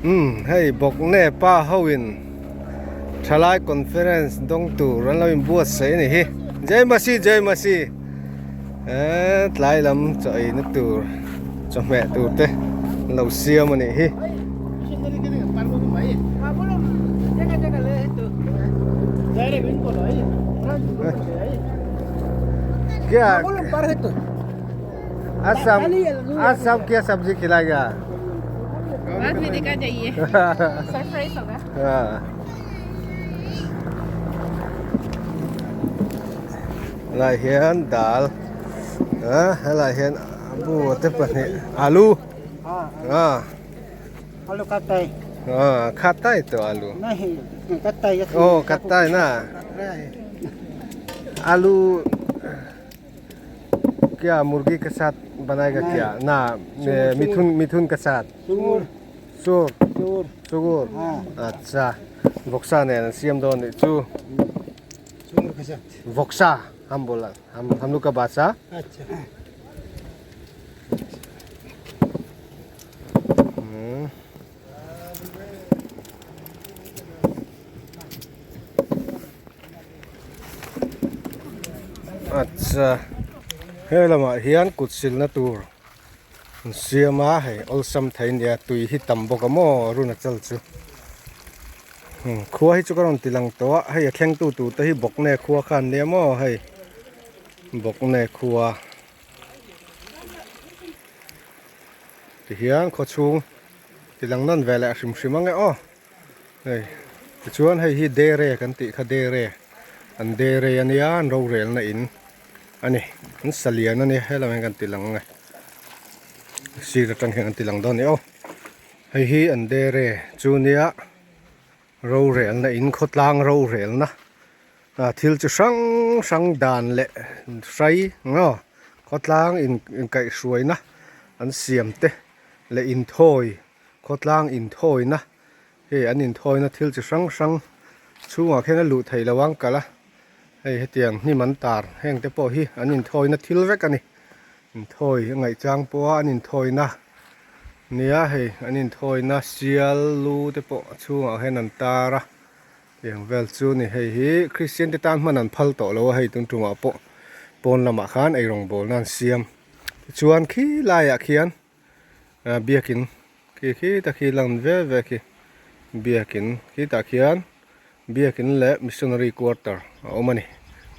Umm hei Bawkne pa ho in thalai conference dawng tur an lo in buatsaih a ni hi Jai Masi Jai Masi eee tlai lam chaw ei na tur chawhmeh tur te an lo siam a nih hi. आज शाम आज शाम क्या सब्जी खिलाएगा बाद में देखा जाइए सरप्राइज होगा हाँ lai hian dal a helai hian bu te pahnih alu a alu katai a khatai to alu nahi katai oh katai na alu क्या मुर्गी के साथ बनाएगा क्या ना मिथुन मिथुन के साथ सुर सुर सुर सुगुर अच्छा vawksa nen an siam dawn nih chu सुर के साथ vawksa हम बोला हम हम लोग का भाषा अच्छा Acha he lamah hian kut silna tur an siam a hei awlsam thei ania tui hi tam bawk a maw Arunachal chu khua hi chu ka rawn ti lang tawh a hei a thleng tu tur te hi Bawkne khua kha an nia maw hei Bawkne khua tihian khawchhung ti lang nawn ve leh hrim hrim ang e aw. Hei tichuan hei hi dere kan tih kha dere an dere ania an rorelna in ani an sa lian ania helam hian kan ti lang ang e sir atang hian an ti lang dawn a ni aw hei hi an dere chu nia rorelna in khawtlang rorelna ah thil chi hrang hrang dan leh hrai maw khawtlang in inkaihhruaina an siam te leh inthawi. Khawtlang inthawina hei an inthawina thil chi hrang hrang chhungah khian a luh theih loh ang kalh a, hei hetiang hnim an tar heng te pawh hi an inthawina thil vek a ni, inthawi a ngaihchang pawha an inthawina nia hei an inthawina sial lu te pawh a chhungah hian an tar a, tiang vel chu a ni hei hi Kristian te tan hman an phal tawh lo a hei tun tumah pawh pawn lamah khan eirawngbawlna an siam tichuan khi laiah khian. Biakin khi khi tak hi lang ve ve khi biakin khitah khian biakin leh missionary quarter a awm a ni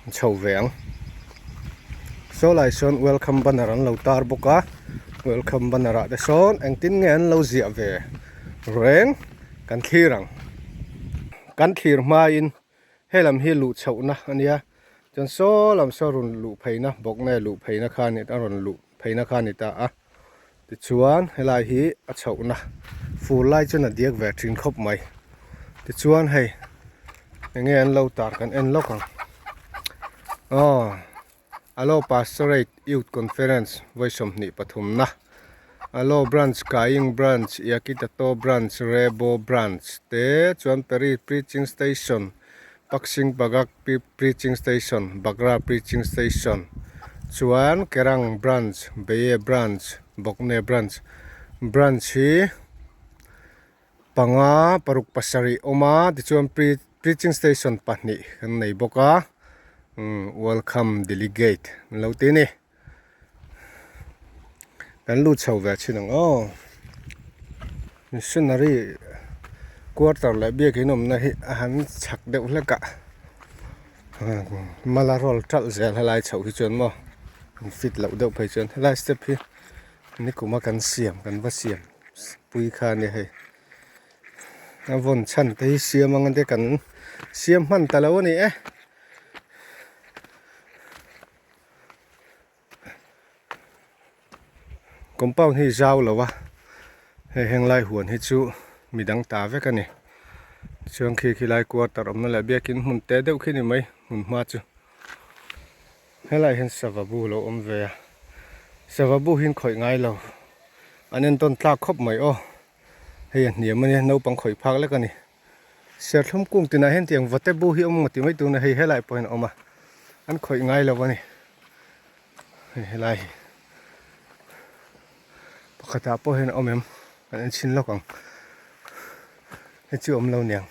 an chho ve ang saw lai sawn welcome banner an lo tar bawk a welcome banner ah te sawn engtin nge an lo ziah ve reng kan thlir ang kan thlir hmain helam hi luh chhohna a nia chuan saw lam saw rawn luh pheina bawk nge luh pheina kha a ni a rawn luh pheina kha a ni ta a tichuan helai hi a chhohna fur lai chuan a diak ve thin khawp mai tichuan hei enge an lo tar kan en lawk ang aw Alo Pastorate Youth Conference vawi 23 na Alo Branch Kaing Branch Yakitato Branch Rebo Branch te chuan Peri Preaching Station Paksing Bagak Preaching Station, Bagra Preaching Station, chuan Kerang Branch, Beye Branch, Bawkne Branch, Branch hi panga paruk pasarih awm a tichuan Preaching Station pahnih kan nei bawk a umm Welcome Delegate an lo ti a ni. Kan lut chho ve thin ang aw missionary quarter leh biakin awmna hi a han chhak deuh hlek a mala roll ṭalh zel helai chhoh hi chuan maw an fit loh deuh phei chuan helai step hi nikuma kan siam kan va siam pui kha a nia hei a vawn chhan te hi siam ang te kan siam hman ta lo a ni e. Compound hi zau lo a hei heng lai huan hi chu midang ta vek a ni chuan khi khi lai quarter awmna leh biakin hmun te deuh khi ni mai hmun hma chu helaiah hian sava bu a lo awm ve a sava bu hi an khawih ngai lo an entawn tlak khawp mai aw hei a hniam a nia naupang khawih phak lek a ni. Serthlum kung tinah hian tiang vate bu hi awm ngawt mai tuna hei helai pawh hian a awm a an khawih ngai lo a ni hei helai hi pakhatah pawh hian a awm em kan en chhin lawk ang. Hei chu awm lo niang.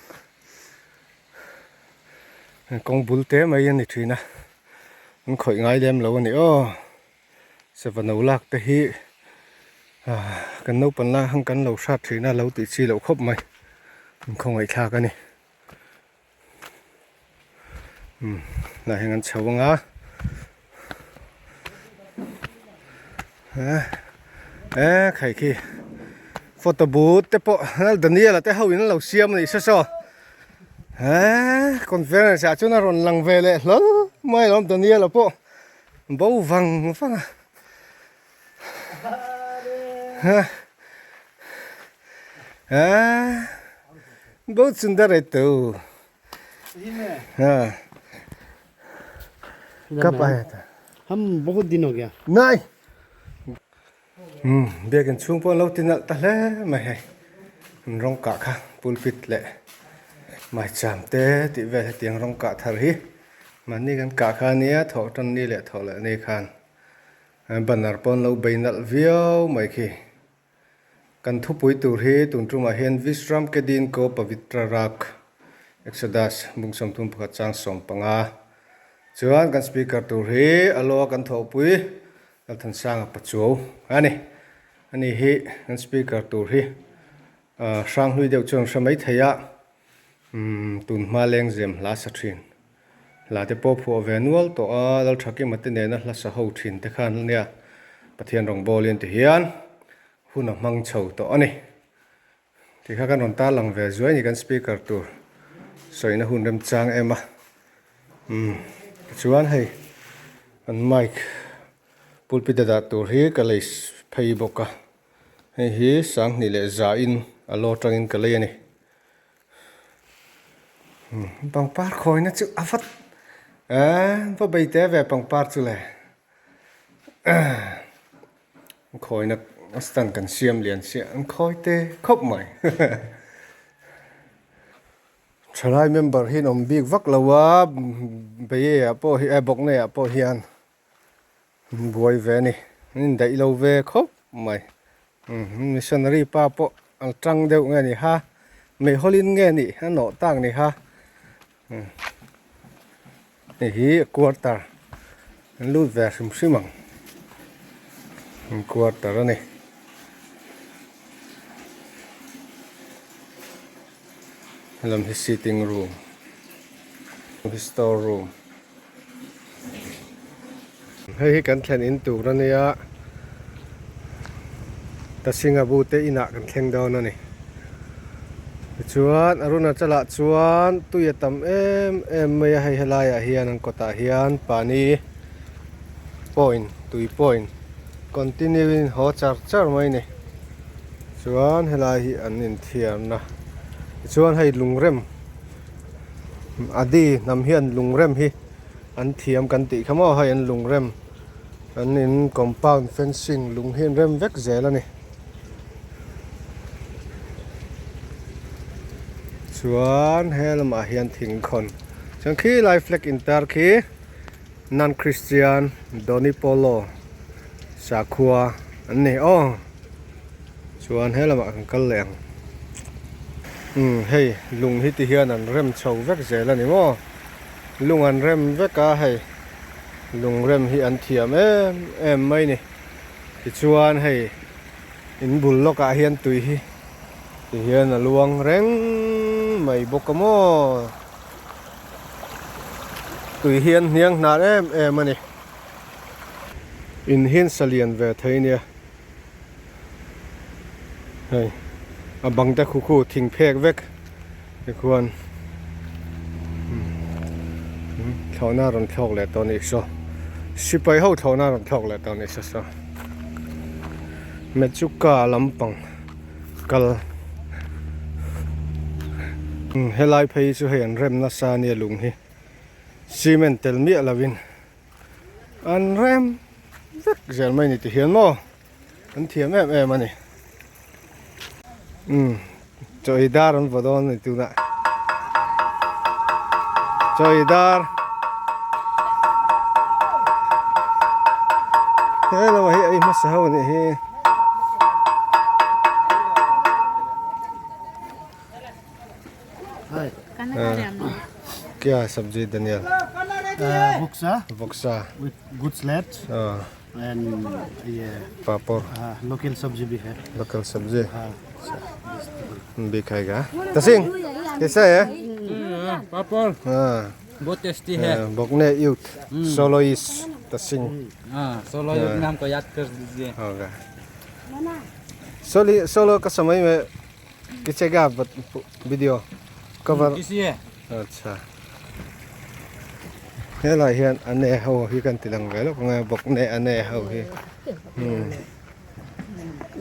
Kawng bul te mai a ni thin a, an khawih ngai lem lo a ni aw. Sava no lak te hi kan naupang lai khan kan lo hrat thin a, lo tih chi loh khawp mai. An khawngaih thlak a ni. Umm hnah hian an chho ang a eh khai khi photo booth te pawh Daniel a te ho in an lo siam a nih se saw eh conference ah chuan a rawn lang ve leh hlawl mai alawm Daniel a pawh bo vang vang a eh बहुत सुंदर है तो हाँ कब आया था हम बहुत दिन हो गया नहीं biakin chhung pawh an lo ti nalh ta hle mai hei an rawng kah kha pulpit leh maicham te tih vel hetiang rawng kah thar hi mahni kan kah kha ania thawh tan ni leh thawh leh ni khan banner pawh an lo bei nalh viau mai khi. Kan thupui tur hi tun tumah hian Vishram ke din ko Pavitra Rak, Exodus bung 31 chang 15. Chuan kan speaker tur hi a law kan thawhpui Lalthansanga Pachuau a ni. Ani hi kan speaker tur hi hranghlui deuh chuan hre mai thei a, tun hma lengzem hla sa thin. Hla te pawh phuah ve nual tawh a, Lalthakima te nena hla sa ho thin te khan ania Pathian rawngbawlin ti hian hun a hmang chho tawh a ni. Ti kha kan rawn tarlang ve zuai ni kan speaker tur sawina hun remchang em a. Umm tichuan hei an mic pulpit a dah tur hi ka lei phei bawk a, hei hi sanghnih leh za in a law tangin ka lei a ni. Pangpar khawina chu a vat eh va bei te ve pangpar chu le khawina a stand kan siam lian sia an khawi te khawp mai thalai member hi an awm bik vak lo a bei ah pawh hi eh bawk nei ah pawh hian an buai ve a ni an indaih lo ve khawp mai missionary pa pawh a tang deuh nge ni ha meihawlin nge nih a nawh tak ni ha hei hi quarter an lut ve hrim hrim ang quarter a ni. Helam hi sitting room hi store room hei hi kan thlen in tur a nia Tasingabu te inah kan thleng dawn a ni tichuan Arunachal ah chuan tui a tam em em mai a hei helaiah hian an kawtah hian pani point tui point continue in haw char char mai a ni. Chuan helai hi an inthiarna tichuan hei lungrem Adi hnam hian lungrem hi an thiam kan tih kha maw hei an lungrem an in compound fencing lung hi an rem vek zel a ni chuan he lamah hian thingkhawn chuan khilai flag intar khi non christian Doni Polo sakhua an ni aw. Chuan he lamah kan kal leh ang. Umm hei lung hi ti hian an rem chho vek zel a ni maw? Lung an rem vek a hei lung rem hi an thiam em em mai ni. Tichuan hei in bul lawkah hian tui hi ti hian a luang reng mai bawk a maw? Tui hi an hniang hnar em em a ni. In hian sa lian ve thei a nia. Hei a bang te khu khu thing phek vek tikhuan thlawhna a rawn thlawk leh tawh a nih saw sipai ho thlawhna a rawn thlawk leh tawh a nih saw saw mechuka lampang kal helai phei chu hei an rem nasa a nia lung hi cement tel miah lovin. An rem vek zel mai ni ti hian maw an thiam em em a ni umm chaw ei dar an vaw dawn a ni tunah chaw ei dar he lamah hi ei hmasa ho a nih hi. Kya sabji Daniel? Voksa. Voksa. With good salad. And ye Papor. Local sabji bhi hai. Local sabji. Bhi khayega. Tasing. Kaisa hai? Papad Ha. बहुत tasty है Bokne youth soloist Tasing. हाँ solo युग में हमको याद कर दीजिए होगा सोली सोलो का समय में खींचेगा वीडियो कवर किसी है अच्छा helai hian ane ho hi kan ti lang ve lawk ang a bawk ne ane ho hi umm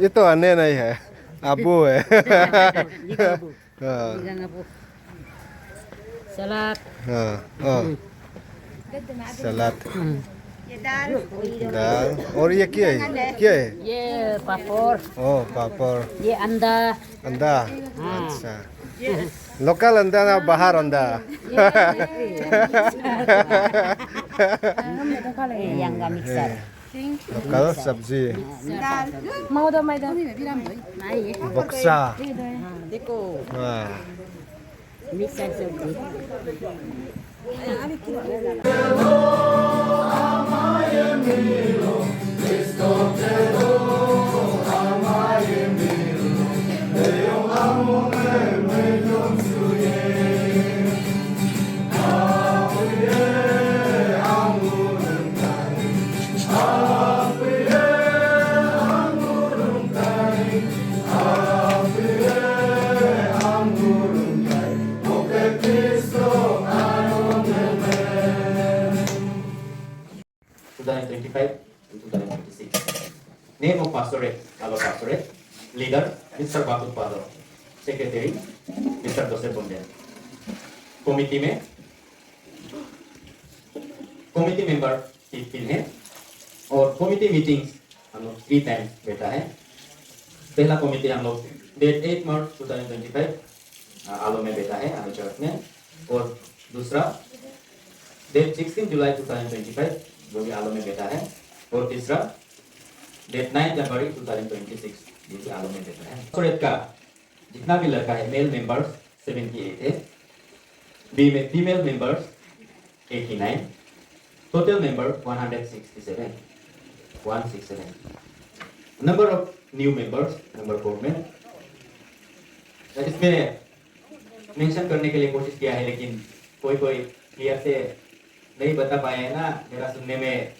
ye to ane nai hai abu hai Salad. हाँ सलाद दाल और ये क्या है क्या है ये पापड़ ओ पापड़ ये अंडा अंडा अच्छा लोकल अंडा ना बाहर अंडा ये अंगा मिक्सर लोकल सब्जी माउदा मैदा बक्सा हाँ मिक्सर सब्जी 2025 and 2026. Name of pastorate, Alo Pastorate. Leader, Mr. Bakut Pado. Secretary, Mr. Joseph Bonde. Committee में कमेटी मेंबर तीन है और कमेटी मीटिंग्स हम लोग थ्री टाइम्स बैठा है। पहला कमेटी हम लोग डेट 8 मार्च 2025 आलो में बैठा है, आलो चर्च में, और दूसरा डेट 16 जुलाई 2025 वो भी आलो में बैठा है, और तीसरा डेट 9 जनवरी 2026 ये भी आलो में बैठा है। सूरत का जितना भी लड़का है मेल मेंबर्स 78 है, female members 89, total member 167, 167. Number of new members number 4 में इसमें मेंशन करने के लिए कोशिश किया है, लेकिन कोई कोई क्लियर से नहीं बता पाया है ना, मेरा सुनने में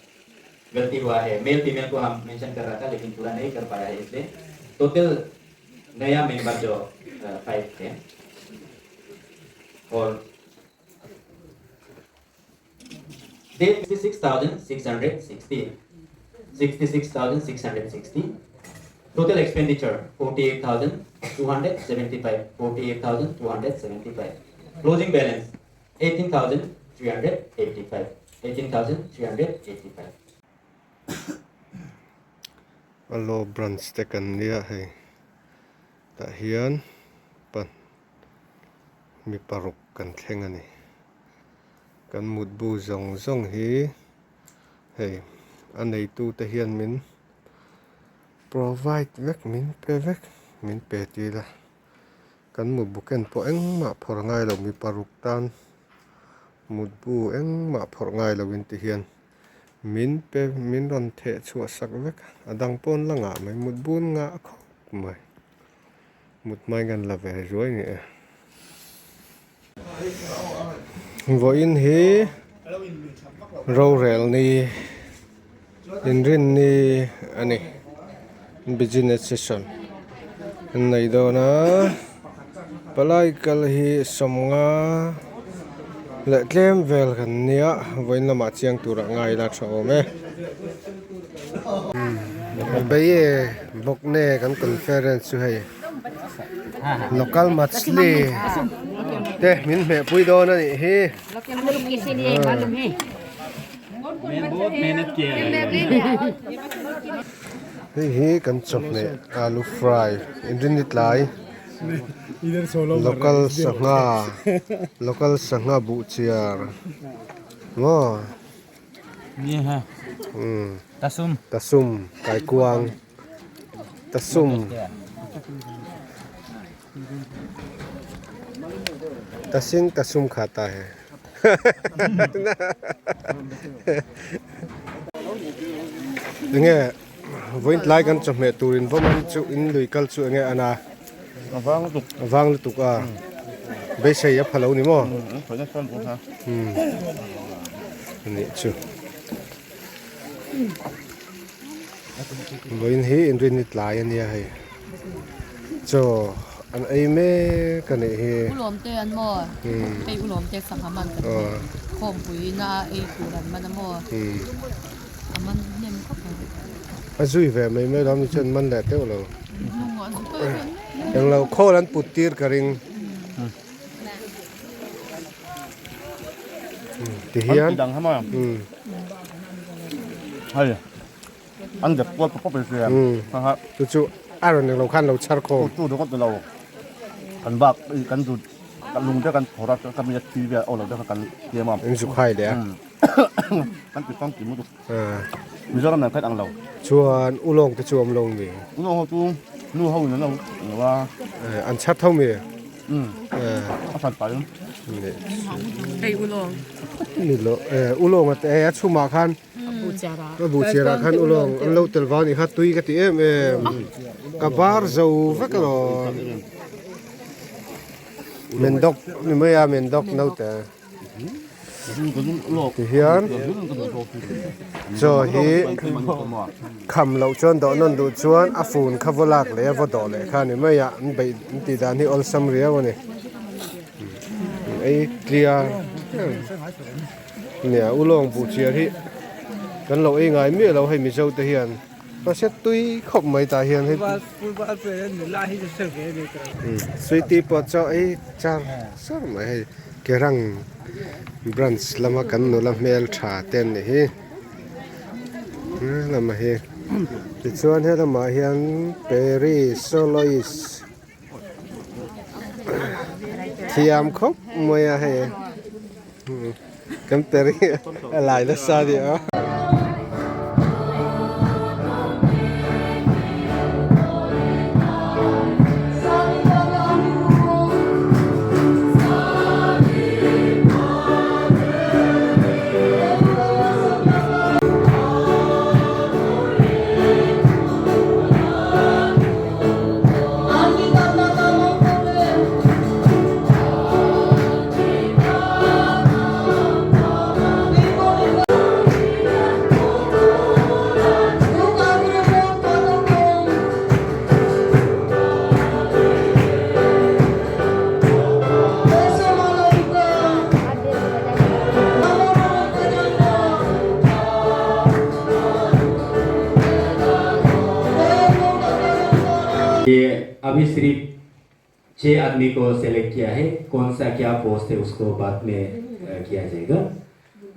गलती हुआ है। मेल फीमेल को हम मेंशन कर रहा था लेकिन पूरा नहीं कर पाया है, इसलिए टोटल नया मेंबर जो 5 थे। और date 66,660, 66,660. Total expenditure 48,275, 48,275. Closing balance 18,385, 18,385. Alo branch te kan nia hei tah hian pan mi paruk kan thleng a ni kan mutbu zawng zawng hi hei a neitu te hian min provide vek min pe vek min pe tir a kan mutbu ken pawh engmah phawrh ngai lo mi paruk tan mutbu engmah phawrh ngai lo in ti hian min pe min rawn theh chhuah sak vek a dang pawn la ngah mai mutbu an ngah khawp mai mut hmai ngan la ve ruai ni e vawiin hi rorel ni inrin ni a ni business session an nei dawn a palai kal hi sawmnga leh tlem vel kan nia vawiin lamah chiang turah ngai ila tha awm e bei e bawk nge kan conference chu hei local machli te min hmeh pui dawn a nih hi. Hei hi kan chawhmeh alu fry inrin tlai local sangha local sangha buh chiar maw tasum kaikuang tasum. Tasing tasum khata he. Enge vawiin tlai kan chawhmeh turin vawm an chu in lui kal chu enge ana A vang lutuk. A vang lutuk a. Beisei a pha lo ni maw? Anih chu. Vawiin hi inrinni tlai a nia hei. Chaw an ei mek a nih hi. Ulawm te an maw? Hei ulawm te sangha man kan hmu. Khawmpui na ei tur an man a maw? A man hnem khawp mai. A zui ve mai mai lo ni chuan man leh teuh lo. Englo khawl an put tir ka ring. Ti hian. Hei an dep kual pawp pawp in hria ha ha. Chu chu a rawn englo khan lo chhar khawm. Chu ringawt ni lo kan bak kan zut kan lung te kan phawrh a ka mi a thi vel aw lo te kha kan tlem a. In zuk hai leh a. Kan ti fang kim lutuk. Mizoram nen khat ang lo. Chuan ulawng te chu awm lo mi? Ulawng ho chu nu ho in an lo lo a. An chhar tho mi? A hran pai. Hei ulawng. Ni lo ulawng a a chhumah khan a bu chiarah khan ulawng an lo tel vang ni kha tui ka ti em em. Ka bar zo vek alawm. Mendawk ni mai a mendawk naute. Tihian chaw hi kham loh chuan dawh nawn duh chuan a fun kha vaw lak leh a vaw dawh leh kha a ni mai a an beih an tih dan hi awlsam riau a ni ei clear nia ulawng buh chiar hi kan lo ei ngai miah lo hei mizo te hian. Mahse tui khawp mai tah hian hei Sweety pawh chaw ei char char mai hei Kerang branch lama kan nula hmel tha te an nih hi helama hi tichuan helamah hian Peri Soloist thiam khawp mai a hei kan Peri a lai nasa a ni a. ये अभी सिर्फ छह आदमी को सेलेक्ट किया है कौन सा क्या पोस्ट है उसको बाद में किया जाएगा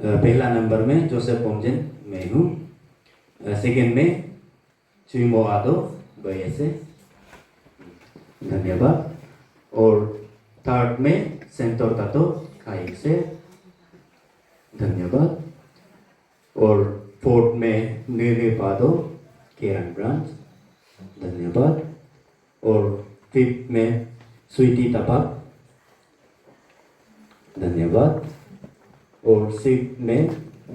पहला नंबर में जोसेफ पोमजन मैं हूँ सेकेंड में चुईमो आदो भैया से धन्यवाद और थर्ड में सेंटोर तातो खाई से धन्यवाद और फोर्थ में न्यू पादो केरन ब्रांच धन्यवाद और फिफ्थ में स्वीटी तपा धन्यवाद और सिक्स में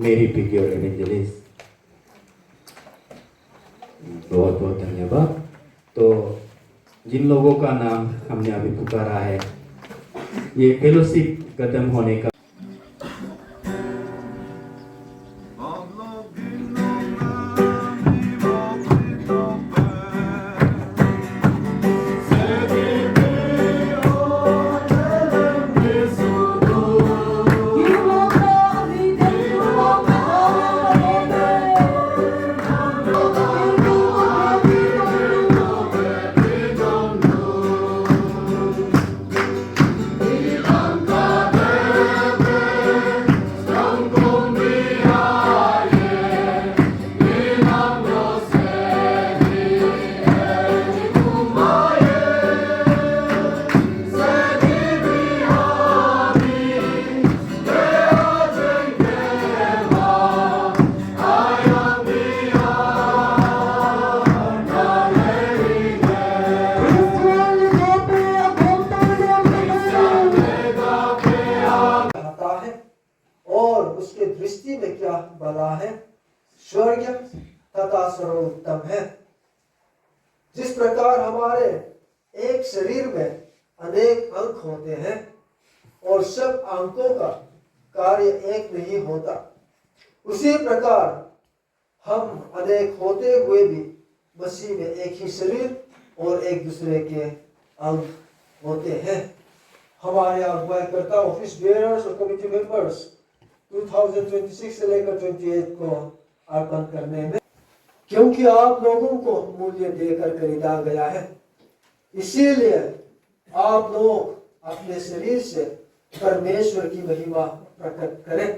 मेरी पिक्योर एवेंजलिस्ट बहुत बहुत धन्यवाद तो जिन लोगों का नाम हमने अभी पुकारा है ये फेलोशिप खत्म होने का भला है, स्वर्ग तथा सर्वोत्तम है। जिस प्रकार हमारे एक शरीर में अनेक अंग होते हैं और सब अंगों का कार्य एक नहीं होता, उसी प्रकार हम अनेक होते हुए भी मसीह में एक ही शरीर और एक दूसरे के अंग होते हैं। हमारे अगुवाईकर्ता, ऑफिस बेयरर्स और कमिटी मेंबर्स 2026 से लेकर 28 को अर्पण करने में, क्योंकि आप लोगों को मूल्य देकर खरीदा गया है, इसीलिए आप लोग अपने शरीर से परमेश्वर की महिमा प्रकट करें।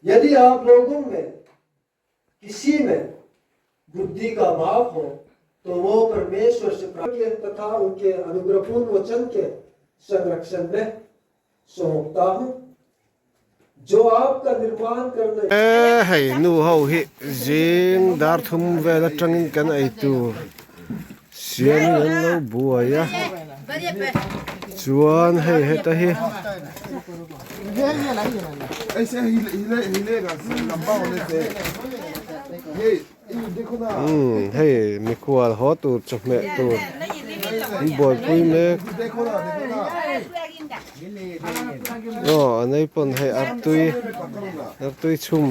यदि आप लोगों में किसी में बुद्धि का अभाव हो तो वो परमेश्वर से प्राप्त तथा उनके अनुग्रहपूर्ण वचन के संरक्षण में सौंपता हूँ, जो आपका निर्माण करने E hei nu ho hi zing dar thum vel atangin kan ei tur siamin an lo buai a, chuan hei heta hi umm hei mikhual haw tur chawhmeh tur an buaipui mek aw an ei pawn hei artui artui chhum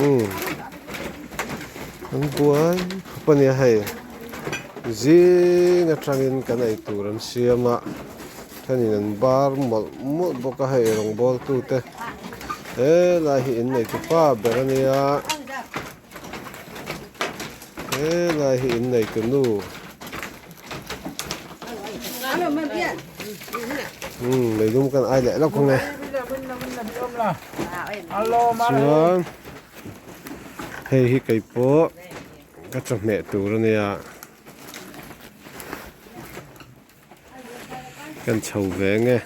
umm an buai khawp a nia hei zing atangin kan ei tur an siam a thenin an bar mawlh mawlh bawk a hei rawngbâwl tute helai hi inneitu pa ber a nia helai hi inneitu nu umm leilung kan ai leh lawk ang e chuan hei hi keipawh ka chawhmeh tur a nia. Kan chho ve nge.